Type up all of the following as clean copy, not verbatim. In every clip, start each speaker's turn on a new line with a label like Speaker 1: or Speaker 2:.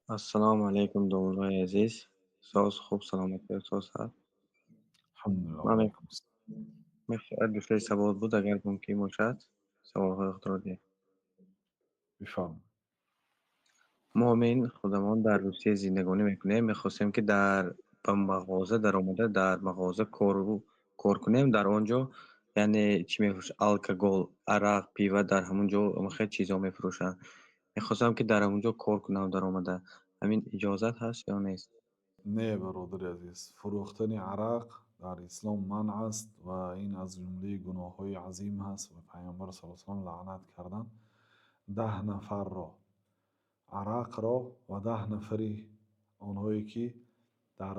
Speaker 1: Ассалому алайкум, домуллои азиз. Соз, хуб, саломатӣ, соз ҳаст?
Speaker 2: Алҳамдулиллоҳ.
Speaker 1: Ман
Speaker 2: Алайкум ассалом.
Speaker 1: Мехоҳад ду-се савол буд, агар мумкин бошад, саволҳои худро диҳем.
Speaker 2: Бифармоед.
Speaker 1: Мо ҳамин худамон дар Русия зиндагонӣ мекунем, мехостем, ки дар ба мағоза даромада, дар мағоза кор кунем, дар он ҷо, яъне чӣ мефурӯшанд? Алкогол, арақ, пиво, дар ҳамон ҷо хеле чизҳо мефурӯшанд. Мехостам, ки дар ҳамон ҷо кор кунам даромада. Ҳамин иҷозат ҳаст ё нест?
Speaker 2: Не, бародари азиз, фурӯхтани арақ дар ислом манъ аст ва ин аз ҷумлаи гуноҳҳои азим ҳаст ва Пайғамбар саллаллоҳу алайҳи васаллам лаънат карданд 10 нафарро, арақро ва 10 нафари онҳое, ки дар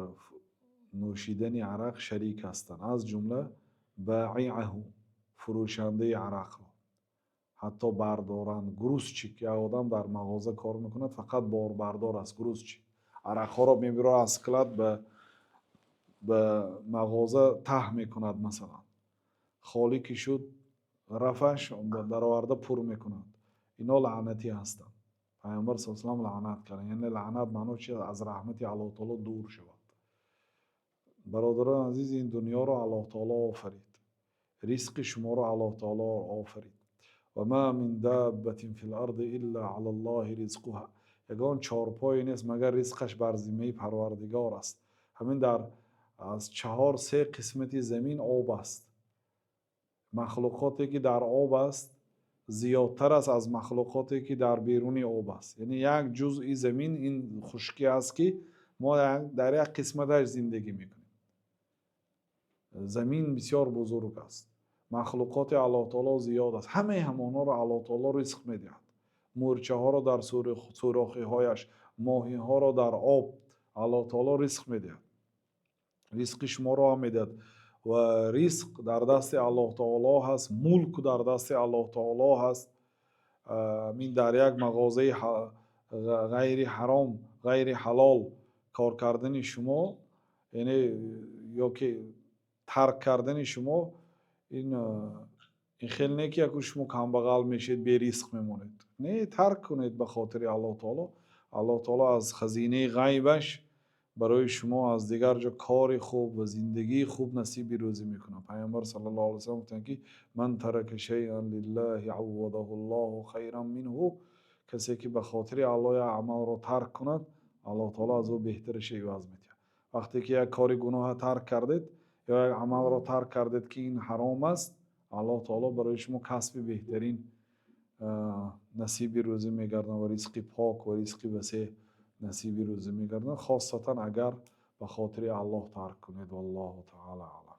Speaker 2: нӯшидани арақ шарик ҳастанд, аз ҷумла баиаҳу, фурӯшандаи арақро, ҳатто бардоранд, грузчик. Як одам дар мағоза кор мекунад, фақат борбардор аст, грузчик, арақҳоро мебирад, аз склад ба мағоза таҳ мекунад, масалан, холӣ ки шуд рафаш, дароварда пур мекунад. Ино лаънатӣ ҳастанд. Пайғамбар саллаллоҳу алайҳи васаллам лаънат карданд. Яъне лаънат маъно чи? Аз раҳмати Аллоҳу таоло дур шавад. Бародарони азиз, ин дунёро Аллоҳ таоло офарид, ризқи шуморо Аллоҳ таоло офарид. Ва ма мин даббатин фил арди илла алаллоҳи ризқуҳа. Ягон чорпое нест, магар ризқаш бар зиммаи Парвардигор аст. Ҳамин дар аз чаҳор се қисмати замин об аст. Махлуқоте, ки дар об аст, зиёдтар аст аз махлуқоте, ки дар беруни об аст. Яъне як ҷузъи замин ин хушкӣ аст, ки мо дар як қисматаш зиндагӣ мекунем. Замин бисёр бузург аст, махлуқоти Аллоҳ таоло зиёд аст. Ҳамаи ҳамонҳоро Аллоҳ таоло ризқ медиҳад. Мӯрчаҳоро дар сӯрохиҳояш, моҳиҳоро дар об Аллоҳ таоло ризқ медиҳад. Ризқи шуморо ҳам медиҳад ва ризқ дар дасти Аллоҳ таоло ҳаст, мулк дар дасти Аллоҳ таоло ҳаст. Мин дар як мағозаи ғайри ҳаром, ғайри ҳалол кор кардани шумо, яъне ё ки тарк кардани шумо, ин хел не, ки яку шумо камбағал мешед, беризқ мемонед. Не, тарк кунед ба хотири Аллоҳ таоло. Аллоҳ таоло аз хазинаи ғайбаш барои шумо аз дигар ҷо кори хуб ва зиндагии хуб насиби рӯзӣ мекунад. Пайғамбар саллаллоҳу алайҳи васаллам гуфтанд, ки ман тарака шайъан лиллаҳи аввадаҳу ллоҳу хайран минҳу. Касе ки ба хотири Аллоҳ як амалро тарк кунад, Аллоҳ таоло аз ӯ беҳтарашро иваз медиҳад. Вақте ки як кори гуноҳа тарк кардед ё як амалро тарк кардед, ки ин ҳаром аст, Аллоҳ таоло барои шумо касби беҳтарин насиби рӯзӣ мегардонад ва ризқи пок ва ризқи васеъ насиби рӯзӣ мегардонад, хосатан агар ба хотири Аллоҳ тарк кунед. Валлоҳу таала аълам.